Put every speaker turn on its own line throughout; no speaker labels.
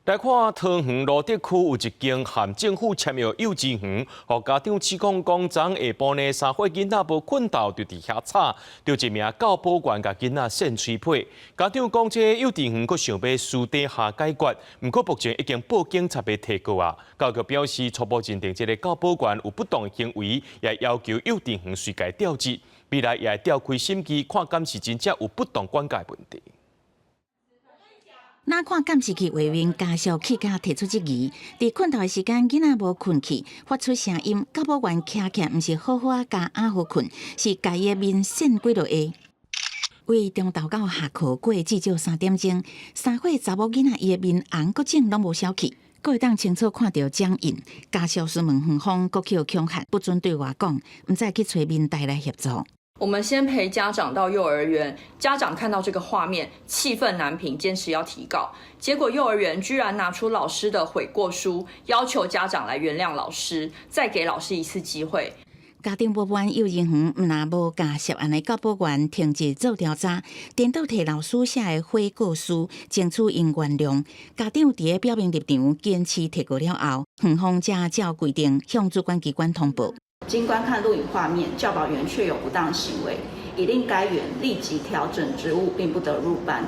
來看桃園蘆竹區有一間和政府簽約幼稚園，予家長指控講，昨下晡呢三歲囡仔無睏著，就佇遐吵，著一名教保員共囡仔扇喙皮。家長講，這幼稚園閣想欲私底下解決，毋過目前已經報警察欲提告啊。教育局表示初步認定這个教保員有不當行為，也要求幼稚園隨共調職，未來也會調開審議，看敢是真正有不當管教問題。
若看監視器畫面，家屬去甲提出質疑。佇睏著的時間，囡仔無睏去，發出聲音。教保員徛起來，毋是好好仔教阿好睏，是共伊的面扇幾落下。對中晝到下課過至少3點鐘，3歲查某囡仔伊的面紅閣腫攏無消去，閣會當清楚看著掌印。家屬詢問園方，閣去予恐嚇，不准對外講，毋知去揣民代來協助。
我們先陪家長到幼兒園，家長看到這個畫面，氣憤難平，堅持要提告。結果幼兒園居然拿出老師的悔過書，要求家長來原諒老師，再給老師一次機會。
家長不滿幼兒園毋但無共涉案的教保員停職做調查，顛倒提老師寫的悔過書，爭取𪜶原諒。家長佇咧表明立場，堅持提告了後，園方才照規定向主管機關通報。
經觀看錄影畫面，教保員確有不當行為，已令該員立即調整職務，並不得入班。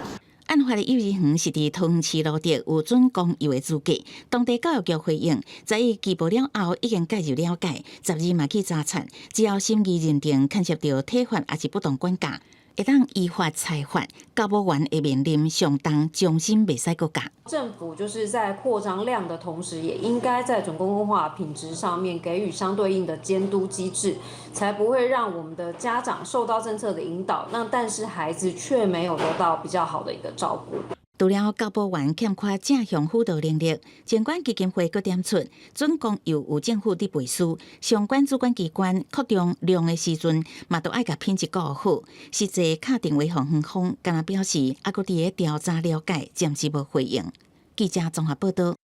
案發的幼兒園是佇桃園市蘆竹，有準公幼的資格。當地教育局回應，昨日舉報了後已經介入了解，12嘛去查察，只要審議認定牽涉著體罰抑是不當管教，會當依法裁罰。教保員會面臨上重終身袂使閣教。
政府就是在擴張量的同時，也應該在準公共化品質上面給予相對應的監督機制，才不會讓我們的家長受到政策的引導，那但是孩子卻沒有得到比較好的一個照顧。
除了教保員欠缺正向輔導能力，晴觀基金會閣點出，準公幼有政府佇背書，相關主管機關擴張量的時陣，嘛都愛共品質顧好。實際敲電話予園方，干焦表示猶閣佇咧調查了解，暫時無回應。記者綜合報導。